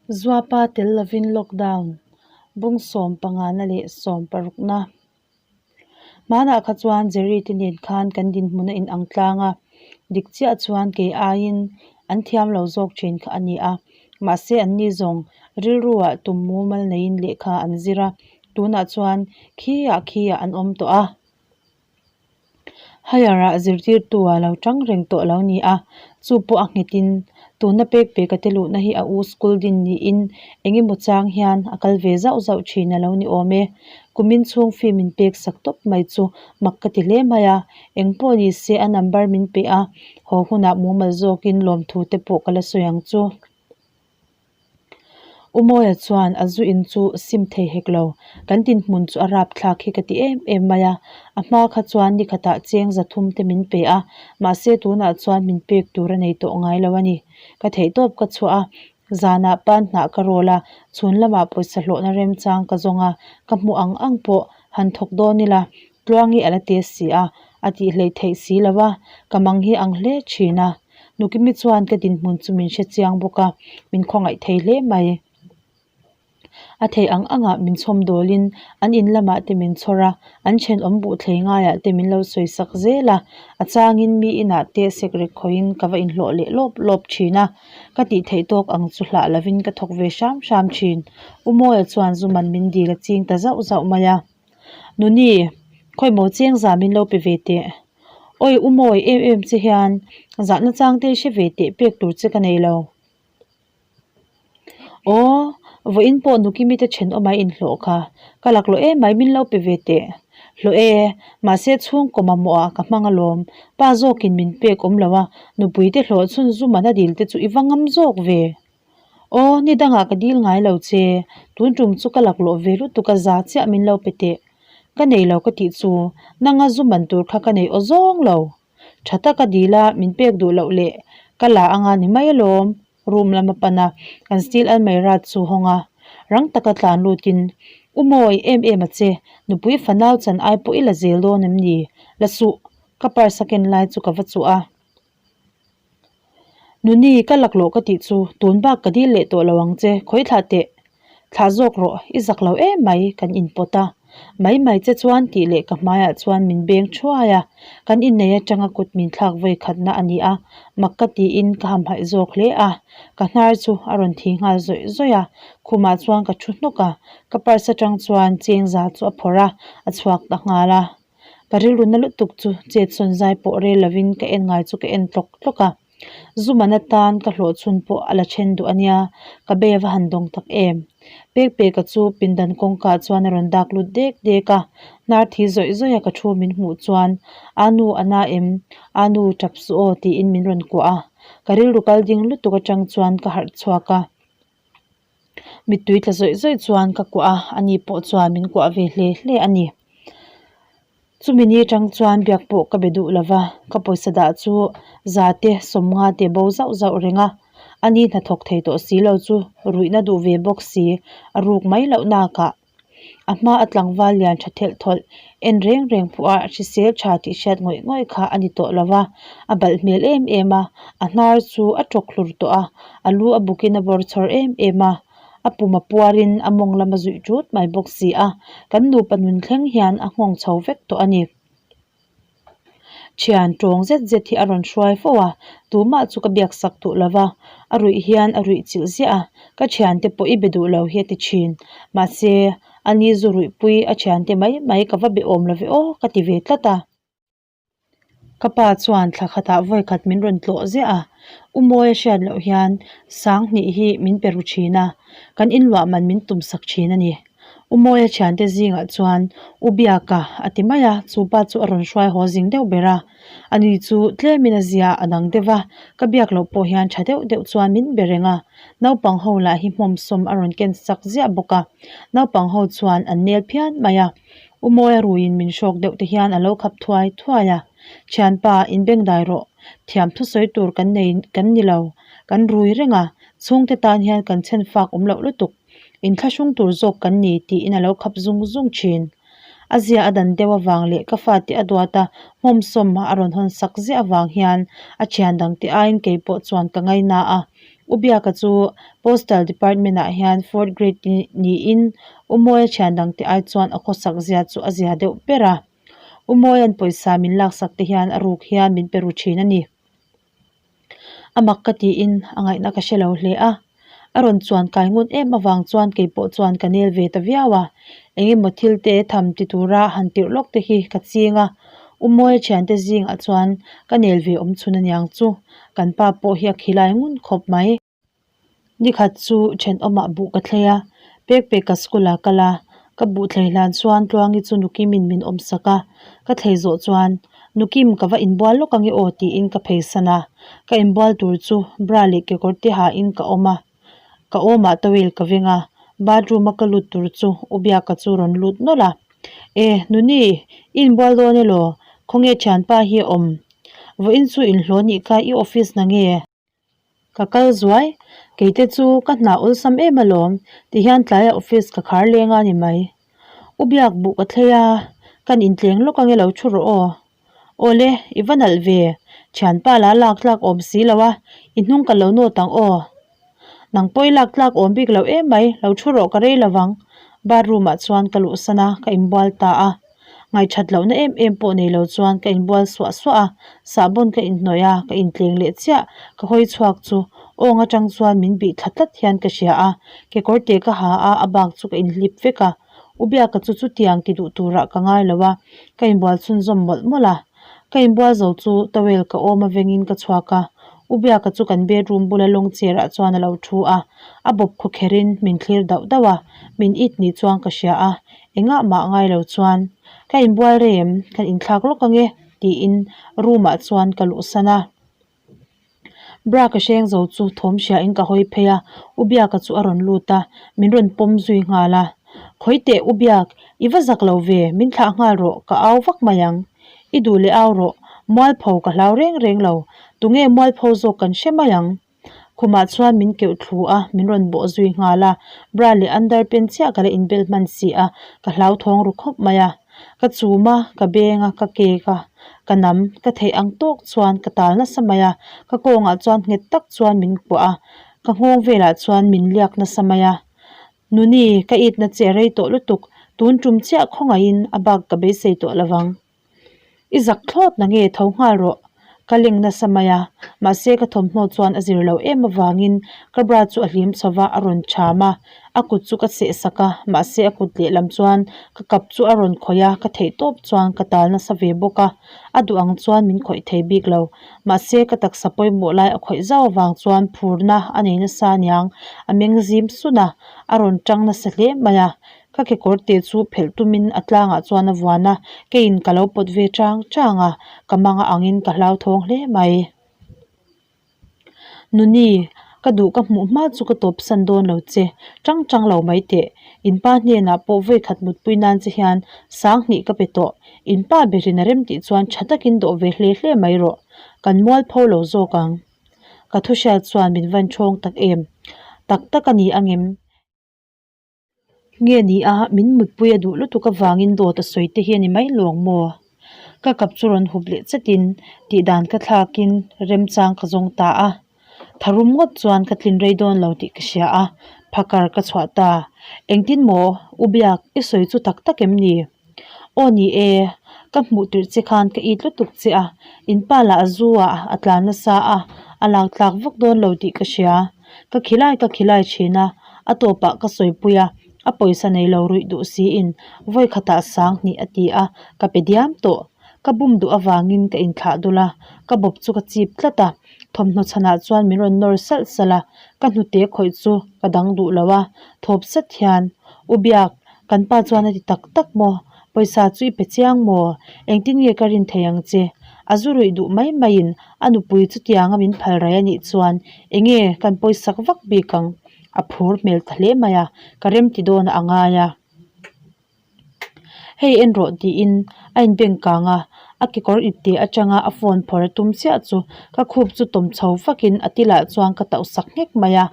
Zuapa tel lovin lockdown bung sawm pangana leh sawm parukna. Hmanah kha chuan Jerry te nen khan kan dinhmun a inang tlang a, dik chiah chuan kei aiin an thiam lo zawk thin kha a ni a. Mahse anni zawng rilruah tum mumal neiin lehkha an zir a, tunah chuan khiah khiah an awm tawh a. Higher-ah zirtirtu a lo tang reng tawh lo ni a, chu pawh a nghetin tuna pek pek a te luhna hi a u school din niin eng emaw chang hian a kal ve zauh zauh thin a lo ni awm e. Kumin chhung fee min pek sak tawp mai chu mak ka ti hle mai a, eng pawh ni se a number min pe a, haw hunah mumal zawkin lawmthu te pawh ka la sawi ang chu. U Mawia chuan a zu in chu sim thei hek lo, kan dinhmun chu a rap thlak hi ka ti em em mai a, a hma kha chuan ni khatah cheng za thum te min pe a, mahse tunah chuan min pek tur a nei tawh ngai lo a ni. Ka theihtawp ka chhuah a, zanah pan hnah ka rawl a, chhun lamah pawisa hlawhna remchang ka zawng a, ka hmuh ang ang pawh han thawk dawn ila, Tluangi a la te si a, a tih hleih theih si lo a, ka mang hi ang hle thin a. Nukimi chuan ka dinhmun chu min hre chiang bawk a, min khawngaih thei hle mai. A theih ang angah min chhawm dawlin an in lamah te min chhawr a, an thenawm buh thlei ngaiah te min lo sawi sak zel a, a changin mi inah te sekrek khawihin ka va inhlawh leh lawp lawp thin a, ka tih theih tawk ang chu hlah lovin ka thawk ve hram hram thin. U Mawia chuan Zuman min dil a ching ta zauh zauh mai a. Nuni, khawimaw cheng zah min lo pe ve teh. Awi u mawi em em che hian zahna chang te hre ve teh pek tur che ka nei lo. Aw, vawiin pawh Nukimi te thenawm a inhlawh kha, ka laklawh em mai min lo pe ve teh. Hlawh e, mahse chhungkaw mamawh ah ka hmang alawm, pa zawkin min pek awm lo a, nupui te hlawh chhun zum an a dil te chu i va ngam zawk ve. Aw, ni dangah ka dil ngai lo che, tun tum chu ka laklawh ve lutuk a za chiah min lo pe teh. Ka nei lo ka tih chu, nanga zu man tur kha ka nei aw zawng lo. Tha taka dil a, min pek duh loh leh ka la anga ni mai alawm, room lam a pan a, kan steel almirah chu hawng a, rang taka tlan lutin, U Mawi, em em a che, nupui fanau chan ai pawh i la zel dawn em ni? La suh, ka purse a ken lai chu ka va chuh a. Nuni, ka laklawh ka tih chu tun bak ka dil leh tawh lo ang che, khawi thlah teh. Thlah zawk rawh, i zak lo em mai, kan inpawt a. Mai mai che chuan tih leh ka hmaiah chuan min beng thuai a, kan innei atanga kut min thlak vawi khatna a ni a, mak ka tiin ka hamhaih zawk hle a. Ka hnar chu a rawn thi nghal zawih zawih a, khumah chuan ka thu hnawk a, ka purse atang chuan cheng za chu a phawrh a, a chhuak ta nghal a. Ka rilru na lutuk chu chet sawn zai pawh rel lovin ka en ngai chu ka en tlawk tlawk a. Zuman atan ka hlawh chhun pawh a la then duh a nia, ka bei a va han dawng tak em. Pek peka chu pindan kawngka ah chuan a rawn dak lut dek dek a, hnar thi zawih zawih a ka thu min hmuh chuan, A nu a na em? A nu tap suh aw tiin min rawn kuah a. Ka rilru kal ding lutuk atang chuan ka harh chhuak a. Mittui tla zawih zawih chuan ka kuah a, ani pawh chuan min kuah ve hle hle a ni. Chumi ni atang chuan biak pawh ka be duh lova, ka pawisa dah chu za te sawmnga te bo zauh zauh reng a, ani hnathawk thei tawh si lo chu ruihna duh ve bawk si, a ruk mai loh nakah. A hma a tlangval lian tha thelh thawlh en reng reng pawh a hrisel tha tih hriat ngawih ngawih kha a ni tawh lo va, a balh hmel em em a, a hnar chu a tawk hlur tawh a, a lu a bukin a bawr chhawr em em a, a pum a puarin a mawng lam a zuih tut mai bawk si a, kan nupa nun thleng hian a nghawng chho vek tawh a ni. Thian tawng zet zet hi a rawn hruai fo a, tumah chu ka biak sak duh lo va, a ruih hian a ruih chilh ziah a, ka thiante pawh i be duh lo hi a ti thin. Mahse, a ni zu ruihpui a thiante mai mai ka va be awm lo ve aw ka ti ve tlat a. Ka pa chuan thla khatah vawi khat min rawn tlawh ziah a, U Mawia hriat loh hian Sanghnih hi min pe ru thin a, kan inluah man min tum sak thin a ni. U Mawia thiante zingah chuan U Biaka a ti mai a, chu pa chu a rawn hruai haw zing deuh ber a. Ani chu tlemin a zia a dang deuh va, ka biak loh pawh hian tha deuh deuh chuan min be reng a. Naupang ho lah hi hmawm sawm a rawn ken sak ziah bawk a, naupang ho chuan an nel phian mai a. U Mawia ruiin min hrawk deuh te hian a lo khap thuai thuai a, Thianpa, inbengdai rawh, thiam thusawi tur kan nei kan ni lo, kan rui reng a, chhungte tan hian kan chhen fak awm loh lutuk. Inthlahrung tur zawk kan ni tiin a lo khap zung zung thin. A zia a dan deuh avang leh ka fate a duat a, hmawm sawm a rawn hawn sak ziah avang hian a thian dangte aiin kei pawh chuan ka ngaina a. U Biaka chu Postal Department ah hian fourth grade niin U Mawia thian dangte ai chuan a khawsak zia chu a zia deuh ber a. U Mawia'n pawisa min laksak te hian a ruk hian min pe ru thin a ni. A mak ka tiin a ngaihna ka hre lo hle a. A rawn chuan kai ngun em avang chuan kei pawh chuan ka nel ve ta viau a. Eng emaw thil te tham ti tura han tirh lawk te hi ka ching a. U Mawia thiante zingah chuan ka nel ve awm chhun aniang chu. Kan pa pawh hi a khilai ngun khawp mai. Nikhat chu thenawmah buh ka thlei a, pek pek ka school ah kal a, ka buh thlei hlan chuan Tluangi chu Nukimin min awm sak a, ka thlei zawh chuan Nukim ka va inbual lawk ange aw tiin ka phei san a, ka inbual tur chu bra leh kekawr te hain ka awm a, ka awmah towel ka veng a, bathroom a ka lut tur chu U Biaka chu rawn lut nawlh a, E Nuni, i inbual dawn elaw? Khawnge thianpa hi a awm? Vawiin chu inhlawh nih kha i office na nge? Ka kal zuai, keite chu ka hna awlsam em alawm tihian tlaiah office ka khar leng a ni mai. U biak buh ka thlei a, kan intleng lawk ange lo thu rawh aw. Awle, i va nalh ve, thianpa la lak tlak awm si lo a, i hnung ka lo nawt ang aw. Nang pawh i lak tlak awm bik lo em mai, lo thu rawh ka rei lovang. Bathroom ah chuan ka luhsan a, ka inbual ta a. Ngaihṭhat lohna em em pawh nei lo chuan ka inbual suah suah a, sahbawn ka inhnawih a, ka intleng leh chiah. Ka hawi chhuak chu awng aṭang chuan min bih thla tlat hian ka hria a, kekawr te ka ha a, a bak chu ka inhlip vek a. U Biaka chu chutiang ti duh turah ka ngai lo a, ka inbual chhunzawm mawlh mawlh a. Ka inbual zo chu towel ka awm a vengin ka chhuak a, U Biaka chu kan bedroom bula lawng chair ah chuan a lo thu a, a bawp khaw kherin min thlir dauh dauh a, min it ni chuan ka hria a, engah mah ngai lo chuan ka inbual rei em kan inthlak lawk ange tiin room ah chuan ka luhsan a. Bra ka hreng zo chu thawm hria in ka hawi phei a, U Biaka chu a rawn lut a, min rawn pawm zui nghal a. Khawi teh U Biak, i va zak lo ve, min thlah nghal rawh, ka au vak mai ang. I duh leh au rawh, mualpho ka hlau reng reng lo, tunge mualpho zawk kan hre mai ang. Khumah chuan min keuh thlu a, min rawn bawh zui nghal a, bra leh underpant chiah ka la inbel hman si a, ka hlauthawng ru khawp mai a. Ka chum a, ka beng a, ka kek a, ka nam, ka theih ang tawk chuan ka tal nasa mai a, ka kawngah chuan nghet tak chuan min kuah a, ka nghawng velah chuan min liak nasa mai a. Nuni, ka itna che rei tawh lutuk, tun tum chiah khawngaihin a bak ka beisei tawh lovang. I zak thlawt na nge tho nghal rawh. Ka leng nasa mai a, mahse ka thawmhnaw chuan a zir loh em avangin ka bra chu a hlim chho va, a rawn cham a, a kut chu ka seh sak a, mahse a kut lehlam chuan ka kap chu a rawn khawih a, ka theih tawp chuan ka tal nasa ve bawk a, a duh ang chuan min khawih thei bik lo. Mahse ka taksa pawimawh lai a khawih zauh avang chuan phurna a nei nasa aniang, a meng zim sun a, a rawn tang nasa hle mai a. Ka kekawr te chu phelh tumin a tlangah chuan a vuan a, keiin ka lo pawt ve chang chang a, ka manga angin ka hlauthawng hle mai. Nuni, ka duh ka hmuh hma chu ka tawp san dawn lo che, chang chang lo mai teh. In pa hnenah pawh vawikhat mutpui nan che hian sanghnih ka pe tawh, in pa berin a rem tih chuan tha takin dawh ve hle hle mai rawh, kan mualpho lo zawk ang. Ka thu hriat chuan min van ṭhawng tak em? Tak tak a ni angem? Nge ni a, min mutpui a duh lutuk avangin dawt a sawi te hi a ni mai lawng maw? Ka kap chu rawn hup leh chatin tihdan ka thlakin remchang ka zawng ta a. Tharum ngawt chuan ka tlin rei dawn lo tih ka hria a, phakar ka chhuah ta. Engtin maw? U Biak, i sawi chu tak tak em ni? Aw ni e, ka hmuh tirh che khan ka it lutuk che a, in pa lah zu ah a tlan nasa a, a lak tlak vak dawn lo tih ka hria. Ka khilai ka khilai thin a, a tawpah ka sawipui a, a pawisa nei lo ruih duh siin vawi khatah sang hnih a ti a, ka pe diam tawh. Ka bum duh avangin ka inthlah dul a, ka bawp chu ka chip tlat a, thawmhnaw chhanah chuan min rawn nawr salh salh a, ka hnute khawih chu ka dang duh lo a, thawp sat hian, U Biak, Kan pa chuan a ti tak tak maw? Pawisa chu i pe chiang maw? Engtin nge ka rin thei ang che? A zu ruih duh mai maiin a nupui chutianga min phal rai a nih chuan enge kan pawisak vak bik ang? A phur hmel ta hle mai a, ka remti dawn a ngai a. Hei en rawh tiin a inbeng kang a, a kekawr ipte atanga a phone phawrh a tum chiah chu ka khup chu tawm chho vakin a tilah chuan ka tauh sak nghek mai a.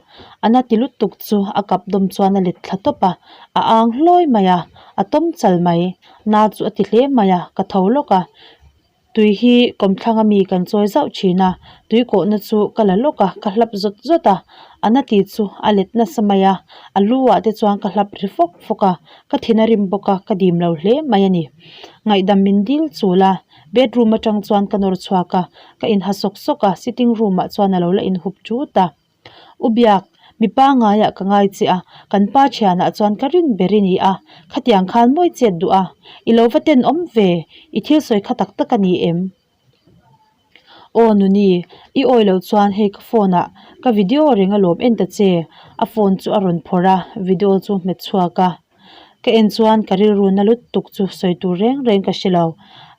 A na ti lutuk chu a kap dawm chuan a let thla tawp a, a ang hlawi mai a, a tawm chal mai. Na chu a ti hle mai a, ka tho lawk a. Tui hi kawmthlang ami kan chawi zauh thin a, tui kawhna chu ka la lawk a, ka hlap zawt zawt a, a na ti chu a let nasa mai a, a lu ah te chuan ka hlap ri fawk fawk a, ka thin a rim bawk a, ka dim lo hle mai a ni. Ngaihdam min dil chul a, bedroom atang chuan ka nawr chhuak a, ka inha sawk sawk a, sitting room ah chuan a lo la inhup ṭut a. U Biak, mi pangaiah ka ngai che a, kan pa thianah chuan ka rin ber i ni a, khatiang khan mawi chet duh a, i lo va tenawm ve, i thil sawi kha tak tak a ni em? Aw Nuni, i awi loh chuan hei ka phone ah ka video reng alawm en ta che, a phone chu a rawn phawrh a, video chu hmet chhuak a. Ka en chuan ka rilru na lutuk chu sawi tur reng reng ka hre lo.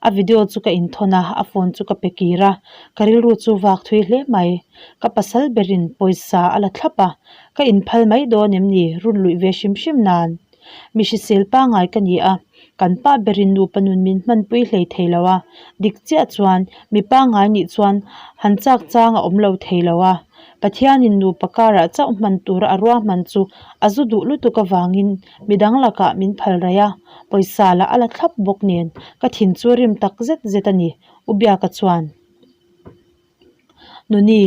A video chu ka inthawn a, a phone chu ka pe kir a, ka rilru chu vak thui hle mai. Ka pasal berin pawisa a la thlap a, ka inphal mai dawn em ni run luih ve hrim hrim nan. Mi hrisel pangngai ka ni a, kan pa berin nupa nun min hmanpui hlei thei lo a, dik chiah chuan mi pangngai nih chuan han chak chang a awm lo thei lo a. Pathianin nupa karah chauh hman tura a ruahman chu a zu duh lutuk avangin midang lakah min phal raih a, pawisa lah a la thlap bawk nen ka thin chu rim tak zet zet a ni, U Biaka chuan. Nuni,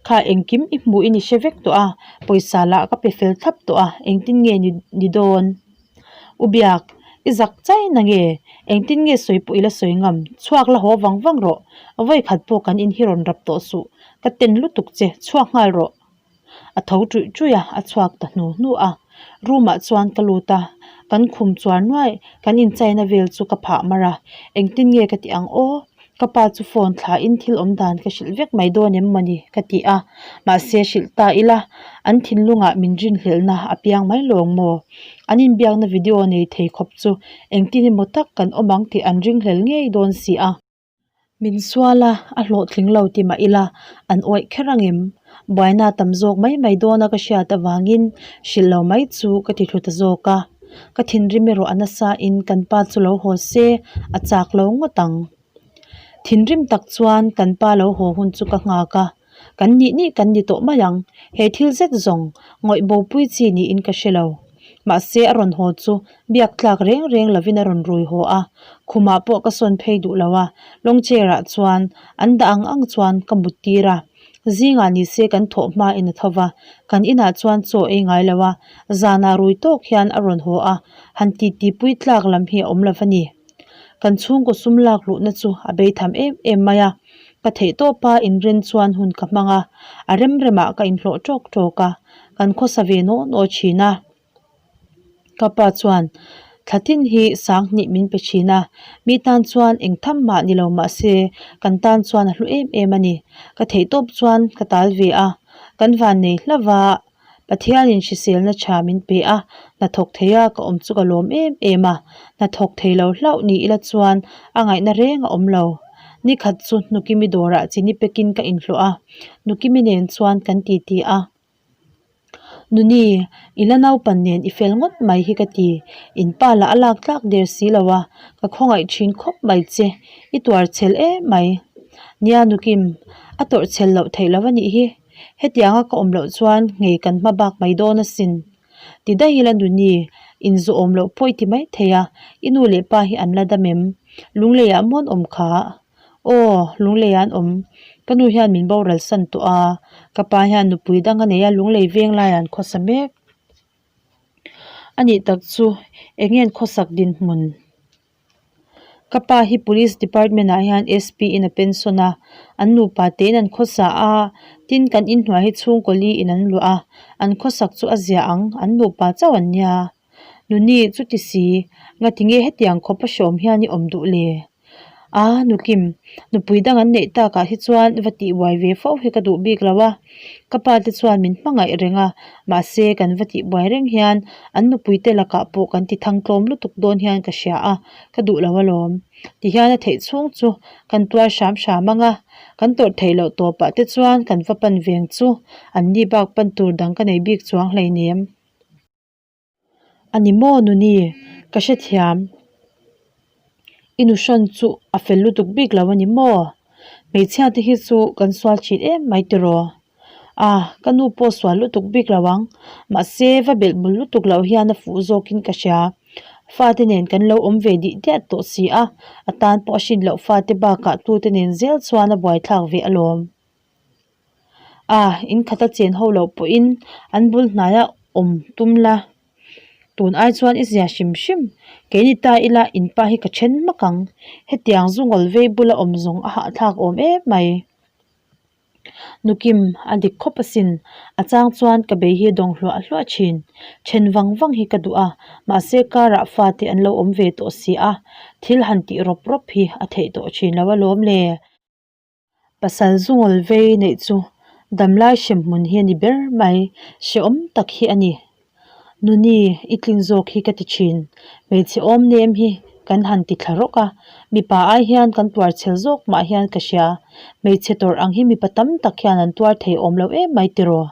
kha engkim i hmuh in i hre vek tawh a, pawisa lah ka pe fel thlap tawh a, engtin nge ni dawn? U Biak, i zak chai na nge? Engtin nge sawi pawh i la sawi ngam? Chhuak la haw vang vang rawh. Vawi khat pawh kan in hi rawn rap tawh suh. Ka ten lutuk che, chhuak nghal rawh. A tho ṭuih ṭuih a, a chhuak ta hnu hnu a. Room ah chuan ka lut a, kan khum chuar nuai, kan inchaina vel chu ka phah mar a. Engtin nge ka tih ang aw? Ka pa chu phone thla in thil awm dan ka hrilh vek mai dawn em mawni ka ti a, mahse hrilh ta ila an thinlungah min rinhlelhna a piang mai lawng maw? An inbiakna video nei thei khawp chu engtin emaw tak kan awm ang tih an ringhlel ngei dawn si a. Min sual a, a hlawhtling lo ti mah ila an awih kher ang em? Buaina tam zawk mai mai dawna ka hriat avangin hrilh lo mai chu ka ti thlu ta zawk a. Ka thinrim erawh a nasa in kan pa chu lo haw se a chak lo ngawt ang. Thinrim tak chuan kan pa lo haw hun chu ka nghak a, kan nih nih kan ni tawh mai ang, he thil zet zawng ngawih bopui chi niin ka hre lo. Mahse a rawn haw chu biak tlak reng reng lovin a rawn rui haw a, khumah pawh ka sawn phei duh lo a, long chair ah chuan an dah ang ang chuan ka mut tir a. Zingah ni se kan thawh hma in a tho va, kan inah chuan chaw ei ngai lo a, zanah rui tawk hian a rawn haw a, han titi pui tlak lam hi a awm lo va ni. Kan chhungkaw sum lak luhna chu a bei tham em em mai a, ka theih tawpa inren chuan hun ka hmang a, a rem remah ka inhlawh tawk tawk a, kan khawsa ve naw naw thin a. Ka pa chuan thla tin hi sang hnih min pe thin a, mi tan chuan eng tham mah ni lo mah se kan tan chuan a hlu em em a ni. Ka theih tawp chuan ka tal ve a, kan van nei hlauh va, Pathianin hriselna tha min pe a, hnathawk thei a ka awm chu ka lawm em em a, hnathawk thei lo hlauh ni ila chuan a ngaihna reng a awm lo. Nikhat chu Nukimi dawrah chini pekin ka inhlawh a, Nukimi nen chuan kan titi a. Nuni, i la naupan nen i fel ngawt mai hi ka ti. In pa lah a lak tlak der si lo a, ka khawngaih thin khawp mai che, i tuar chhel em mai. Nia Nukim, a tawrh chhel loh theih loh a nih hi. Hetianga ka awm loh chuan nghei kan hma bak mai dawn asin. Ti daih ila Nuni, inzawhawm loh pawh i ti mai thei a, i nu leh pa hi an la dam em? Lungleiah mawn awm kha. Aw, lunglei an awm. Ka nu hian min boral san tawh a, ka pa hian nupui dang a nei a, lunglei veng laiah an khawsa mek. A nih tak chu eng nge an khawsak dinhmun? Ka pa hi Police Department ah hian SP in a pension a, an nupa tein an khawsa a, tin kan inhnuai hi chhungkaw li in an luah a, an khawsak chu a zia ang, an nupa chauh an nia. Nuni, chuti si, ngatinge hetiang khawp a hrawm hian i awm duh le? A, Nukim, nupui dang an neih takah hi chuan va tih buai ve fo hi ka duh bik lo a. Ka pa te chuan min hmangaih reng a, mahse kan va tih buai reng hian an nupui te lakah pawh kan ti thang tlawm lutuk dawn hian ka hria a, ka duh lo alawm. Tihian a theih chhung chu kan tuar hram hram ang a, kan tawrh theih loh tawpah te chuan kan va pan veng chu an ni bak pan tur dang ka nei bik chuang hleinem. A ni maw Nuni? Ka hrethiam. I nu hrawn chu a fel lutuk bik lo a ni maw? Hmeichhia te hi chu kan sual thin em mai tiraw? Ah, ka nu pawh sual lutuk bik lo ang. Mahse, va belh bul lutuk loh hian a fuh zawkin ka hria. Fate nen kan lo awm ve dih diat tawh si a, a tan pawh a hrin loh fate bakah tute nen zel chuan a buaithlak ve alawm. A, in khata chen ho loh pawhin an bul hnaia awm tum la. Tun ai chuan i zia hrim hrim, kei ni ta ila in pa hi ka then hmak ang. Hetiang zu ngawl vei bula awm zawng a hahthlak awm em mai. Nukim, a dik khawp asin, a chang chuan ka bei hi dawng hluah hluah thin. Then vang vang hi ka duh a, mahse karah fate an lo awm ve tawh si a, thil han tih rawp rawp hi a theih tawh thin lo alawm le. Pasal zungawl vei neih chu damlai hrem hmun hi a ni ber mai, hrehawm tak hi a ni. Nuni, i tlin zawk hi ka ti thin. Hmeichhe awm nem hi kan han ti thla rawk a, mipa ai hian kan tuar chhel zawk mah hian ka hria. Hmeichhe tawrh ang hi mipa tam tak hian an tuar thei awm lo em mai tiraw?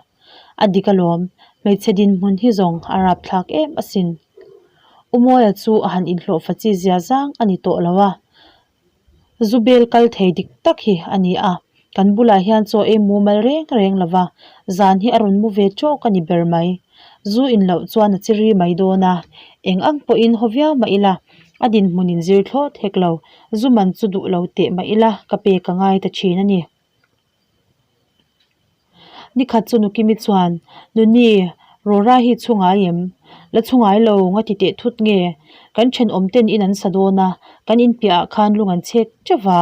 A dik alawm, hmeichhe dinhmun hi zawng a rapthlak em asin. Umawia chu a han inhlawhfa chi zia zang a ni tawh lo a. Zu bel kal thei dik tak hi a ni a, kan bulah hian chaw ei mumal reng reng lo va, zan hi a rawn mu ve tawk a ni ber mai. Zu in loh chuan a chiri mai dawn a, eng ang pawhin haw viau mah ila, a dinhmun in zir thlawt hek lo, zu man chu duh lo teh mah ila ka pek a ngai ta thin a ni. Nikhat chu Nukimi chuan, Nuni, Rora hi chhu ngai em? La chhu ngai lo, nga ti teh thut nge? Kan thenawm ten in an sa dawn a, kan in piahah khan lung an chhek teuh va.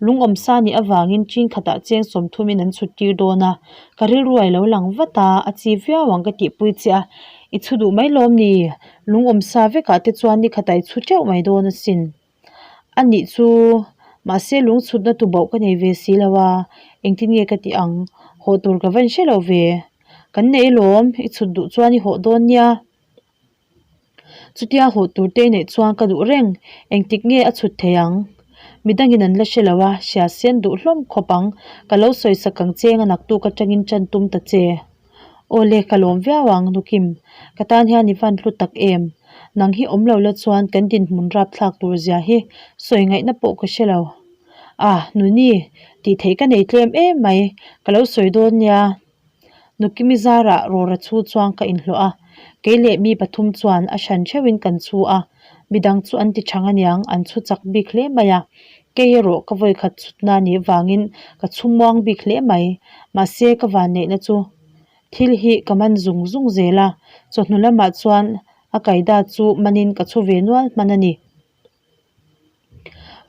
Lung awm sa nih avangin chin khatah cheng sawmthum in an chhut tir dawn a, ka rilru a lo lang vat a, a chi viau ang ka tihpui che a, i chhu duh mai lawm ni? Lung awm sa vekah te chuan nikhatah i chhu teuh mai dawn asin. A nih chu, mahse lungchhutna tubauh ka nei ve si lo a, engtin nge ka tih ang? Hawh tur ka van hre lo ve. Kan nei alawm, i chhut duh chuan i hawh dawn nia. Chutia hawh tur te neih chuan ka duh reng, engtik nge a chhut thei ang? Midangin an la hre lo a, hria sen duh hlawm khawp ang, ka lo sawisak ang cheng a naktuk atangin tan tum ta che. Aw le, ka lawm viau ang, Nukim. Ka tan hian i van hlu tak em? Nang hi awm lo la chuan kan dinhmun rapthlak tur zia hi sawi ngaihna pawh ka hre lo. Ah, Nuni, tih theih ka nei tlem em mai, ka lo sawi dawn nia. Nukimi zarah rawra chhu chuan ka inhlawh a, kei leh mi pathum chuan a hran theuhin kan chhu a, midang chu an ti thang aniang, an chhu chak bik hle mai a. Kei erawh ka vawikhat chhutna nih vangin ka chhumuang bik hle mai. Mahse ka vanneihna chu thil hi ka man zung zung zel a, chawhnu lamah chuan a kaida chu manin ka chhu ve nual hman a ni.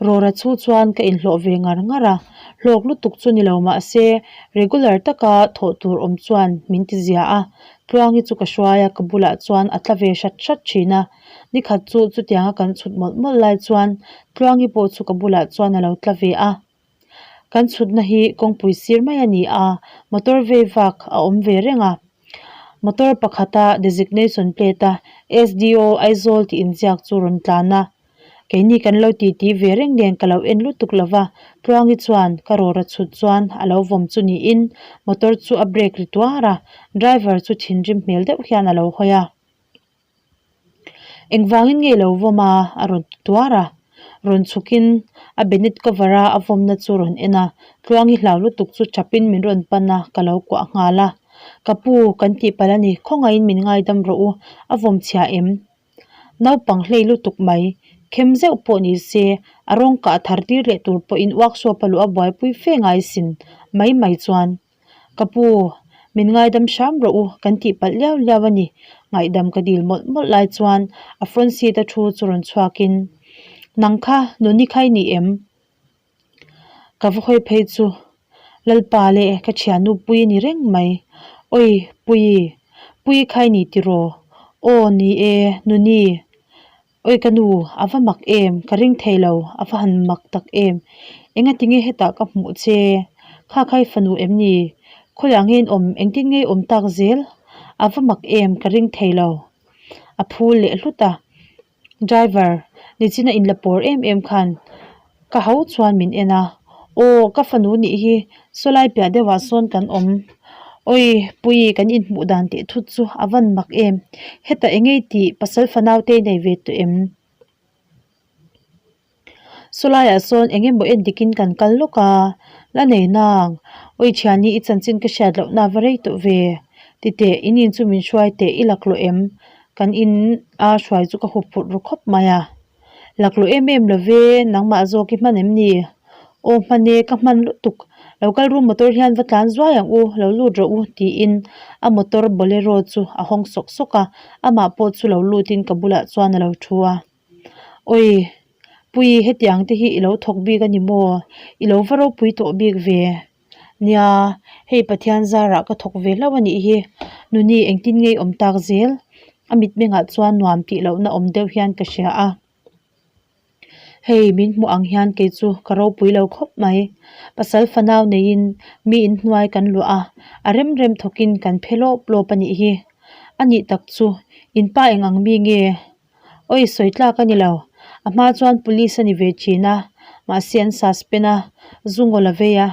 Rawra chhu chuan ka inhlawh ve ngar ngar a, hlawk lutuk chu ni lo mahse regular taka thawh tur awm chuan min ti zia a, Tluangi chu ka hruai a, ka bulah chuan a tla ve hrat hrat thin a. Nikhat chu chutianga kan chhut mawlh mawlh lai chuan Tluangi pawh chu ka bulah chuan a lo tla ve a. Kan chhutna hi kawngpui sir mai a ni a, motor vei vak a awm ve reng a. Motor pakhata designation plate a SDO Aizawl tih inziak chu rawn tlan a. Keini kan lo titi ve reng nen ka lo en lutuk lo va, Tluangi chuan ka rawra chhut chuan a lo vawm chu niin motor chu a brake ri tuar a, driver chu thinrim hmel deuh hian a lo hawi a. Engvangin nge lo vawm a? a rawn ti tuar a. Rawn chhukin a bonnet cover a a vawmna chu rawn en a, Tluangi hlau lutuk chu chapin min rawn pan a, ka lo kuah nghal a. Ka pu, kan tihpalh a ni, khawngaihin min ngaidam rawh u, a vawm chhia em? Naupang hlei lutuk mai, khem zeuh pawh ni se, a rawng kah thar tir leh tur pawhin workshop a luh a buaipui fe ngai sin mai mai chuan. Ka pu, min ngaidam hram rawh u, kan tih palh liau liau a ni. Ngaihdam ka dil mawlh mawlh lai chuan a front seat a thu chu rawn chhuakin, Nang kha nuni kha i ni em? Ka va hawi phei chu Lalpa leh ka thiannu Pui a ni reng mai. Oi, Pui, Pui kha i ni tiraw? Aw, ni e, nuni. Oi ka nu, a va mak em, ka ring thei lo, a va han mak tak em. Engatinge hetah ka hmuh che? Kha kha i fanu em ni? Khawiah nge in awm, engtin nge i awm tak zel? A va mak em, ka ring thei lo. A phul leh hlut a. Driver, nichina inla pawr em em khan Ka ho chuan min en a, Aw, ka fanu nih hi, sawlai piah deuhah sawn kan awm. Awi, Puii, kan inhmuh dan teh thut chu a van mak em. Heta engei tih pasal fanau te nei ve tawh em? Sawlaiah sawn eng emaw en dikin kan kal lawk a, la nei nang. Awi thiani, i chanchin ka hriat lohna va rei tawh ve. Titeh, in in chu min hruai teh, i laklawh em? Kan in a hruai chu ka hup phurh ru khawp mai a. Laklawh em em lo ve, nangmah zawk i hman em ni? Aw hman e, ka hman lutuk. Lo kal ru motor hian va tlan zuai ang u, lo lut rawh u tiin a motor bolero chu a hawng sawk sawk a, amah pawh chu lo lutin ka bulah chuan a lo thu a. Awi, Pui hetiang te hi i lo thawk bik a ni maw? I lo va ropui tawh bik ve. Nia, hei Pathian zarah ka thawk ve hlauh a nih hi. Nuni engtin ngei awm tak zel? A mitmengah chuan nuam tih lohna awm deuh hian ka hria a. Hei min hmuh ang hian kei chu ka ropui lo khawp mai. Pasal fanau neiin mi inhnuai kan luah a, a rem rem thawkin kan phe lawp lawp a nih hi. A nih tak chu, in pa eng ang mi nge? Awi sawi tlak a ni lo. A hma chuan police a ni ve thin a, mahse an suspend a, zu ngaw la vei a,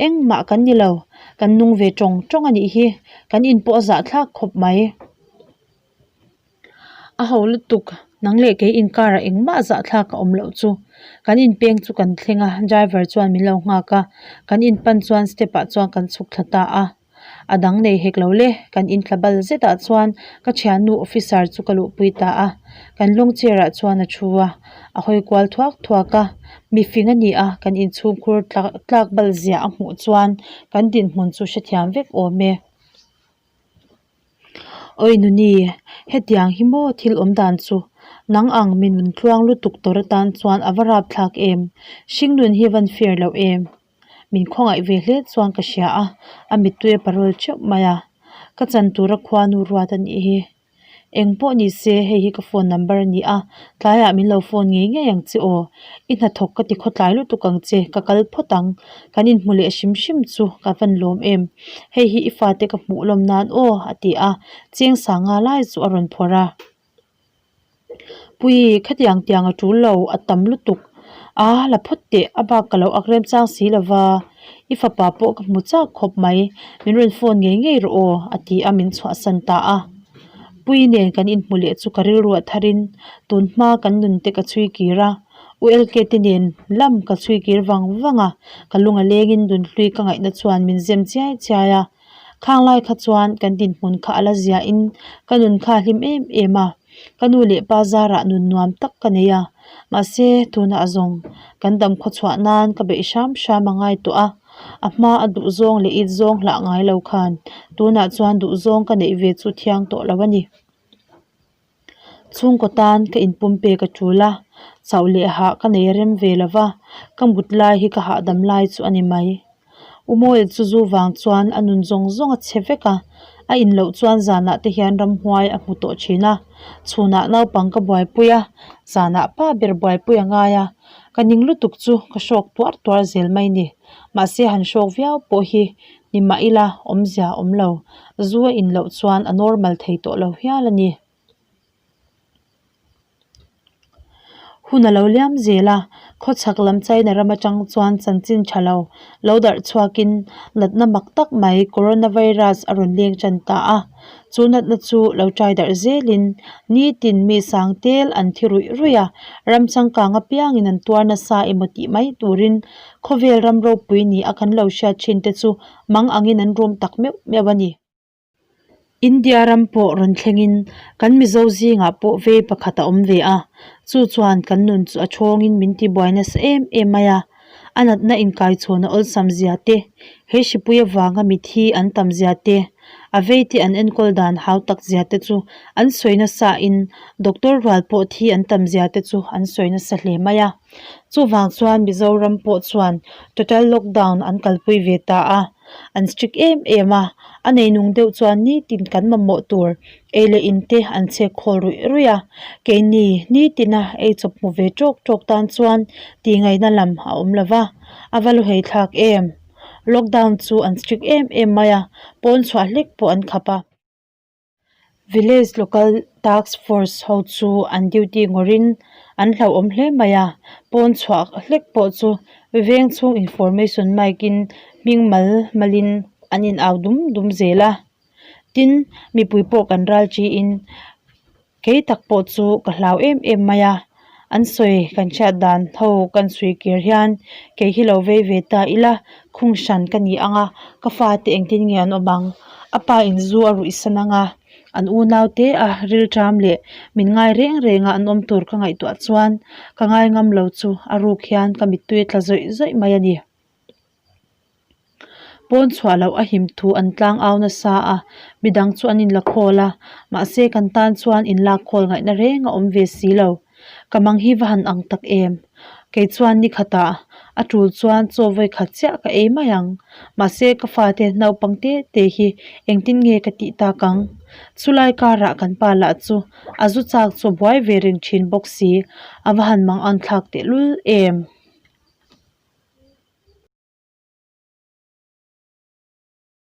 engmah kan ni lo, kan nung ve tawng tawng a nih hi, kan in pawh a zahthlak khawp mai. A ho lutuk, nang leh kei inkarah engmah zahthlak a awm loh chu. Kan inpeng chu kan thleng a, driver chuan min lo nghak a, kan inpan chuan step ah chuan kan chhuk thla ta a. A dang nei hek lo le, kan inthla bal zetah chuan ka thiannu officer chu ka luhpui ta a, kan lawng chair ah chuan a thu a, a hawi kual thuak thuak a, mifing a ni a, kan inchhungkhur tlak bal ziah a hmuh chuan kan dinhmun chu hrethiam vek awm e. Awi Nuni, hetiang hi maw thil awm dan chu? Nang ang mi nun tluang lutuk tawr atan chuan a va rapthlak em? Hringnun hi van fair loh em? Min khawngaih ve hle chuan ka hria a, a mittui a parawl teuh mai a. Ka chan tura khuanu ruat a nih hi. Eng pawh ni se, hei hi ka phone number a ni a, tlaiah min lo phone ngei ngei ang che aw. I hnathawk ka ti khawtlai lutuk ang che, ka kal phawt ang. Kan inhmu leh hrim hrim chu ka van lawm em. Hei hi i fate ka hmuh lawm nan aw, a ti a, cheng sanga lai chu a rawn phawrh a. Pui, khatiang tiang a tul lo, a tam lutuk. A, la phawt teh, a bak ka lo ak remchang si lo va, i fapa pawh ka hmu chak khawp mai, min rawn phone ngei ngei rawh aw, a ti a, min chhuahsan ta a. Pui nen kan inhmu leh chu ka rilru a tharin tun hma kan nun te ka chhui kir a, U LK te nen lam ka chhui kir vang vang a, ka lung a lengin Dunhlui ka ngaihna chuan min zem chiai chiai a. Khang lai kha chuan kan dinhmun kha a la ziahin ka nun kha a hlim em em a, ka nu leh pa zarah nun nuam tak ka nei a, mahse tunah zawng kan dam khawchhuah nan ka beih hram hram a ngai tawh a, a hma a duhzawng leh it zawng hlah ngai lo khan tunah chuan duhzawng ka neih ve chu thiang tawh lo a ni. Chhungkaw tan ka inpum pek a tul a, chauh leh hah ka nei rem ve lo va, ka mut lai hi ka hahdam lai chu a ni mai. U Mawia chu zu vang chuan a nun zawng zawng a chhe vek a, a in loh chuan zanah te hian ramhuai a hmu tawh thin a, chhunah naupang ka buaipui a, zanah pa ber buaipui a ngai a, ka ning lutuk chu ka hrawk tuar tuar zel mai ni. Mahse han hrawk viau pawh hi ni mah ila awmzia a awm lo, zu a in loh chuan a normal thei tawh lo hial a ni. Hun a lo liam zel a, khawchhak lam China ram atang chuan chanchin tha lo lo darh chhuakin natna mak tak mai coronavirus a rawn leng tan ta a, chu natna chu lo tai darh zelin nitin mi sang tel an thi ruih ruih a, ram changkang apiangin an tuar nasa emaw tih mai turin Khawvel ram ropui ni a kan lo hriat thin te chu mang angin an rum tak meuh meuh a ni. India ram pawh rawn thlengin kan Mizo zingah pawh vei pakhat a awm ve a, chu chuan kan nun chu a thawngin min tibuai nasa em em mai a. A natna inkaichhawn a awlsam zia te, he hripui avanga mithi an tam zia te, a vei te an enkawl dan hau tak zia te chu an sawi nasa in doctor rual pawh thi an tam zia te chu an sawi nasa hle mai a. Chuvang chuan Mizoram pawh chuan total lockdown an kalpui ve ta a, an strict em em a, a neinung deuh chuan nitin kan mamawh tur ei leh in te an chhek khawl ruih ruih a, keini nitina ei chawp hmu ve tawk tawk tan chuan tih ngaihna lam a awm lo va, a va luhei thlak em. Lockdown chu an strict em em mai a, pawn chhuah hlek pawh an khap a. Village Local Task Force ho chu an duty ngawrhin an hlauhawm hle mai a, pawn chhuah hlek pawh chu veng chhung information mic in hming mal malin an in au dum dum zel a, tin mipui pawh kan ral chiin Kei tak pawh chu ka hlau em em mai a, an sawi kan hriat dan ho kan sawi kir hian kei hi lo vei ve ta ila khung hran ka ni ang a, ka fate engtin nge an awm ang? A pa in zu a ruih san ang a, An unau te a rilṭam leh min ngai reng reng a an awm tur ka ngaihtuah chuan ka ngai ngam lo chu a ruk hian ka mittui a tla zawih zawih mai a ni. Pawn chhuah loh a him thu an tlang au nasa a, midang chu an inla khawl a, mahse kan tan chuan inlak khawl ngaihna reng a awm ve si lo. Ka mang hi va han ang tak em? Kei chuan ni khatah a tul chuan chaw vawi khat chiah ka ei mai ang. Mahse ka fate naupang te te hi engtin nge ka tih tak ang? Chulai karah kan pa lah chu a zu chak chu a buai ve reng thin bawk si, a va han mang an thlak tehlul em?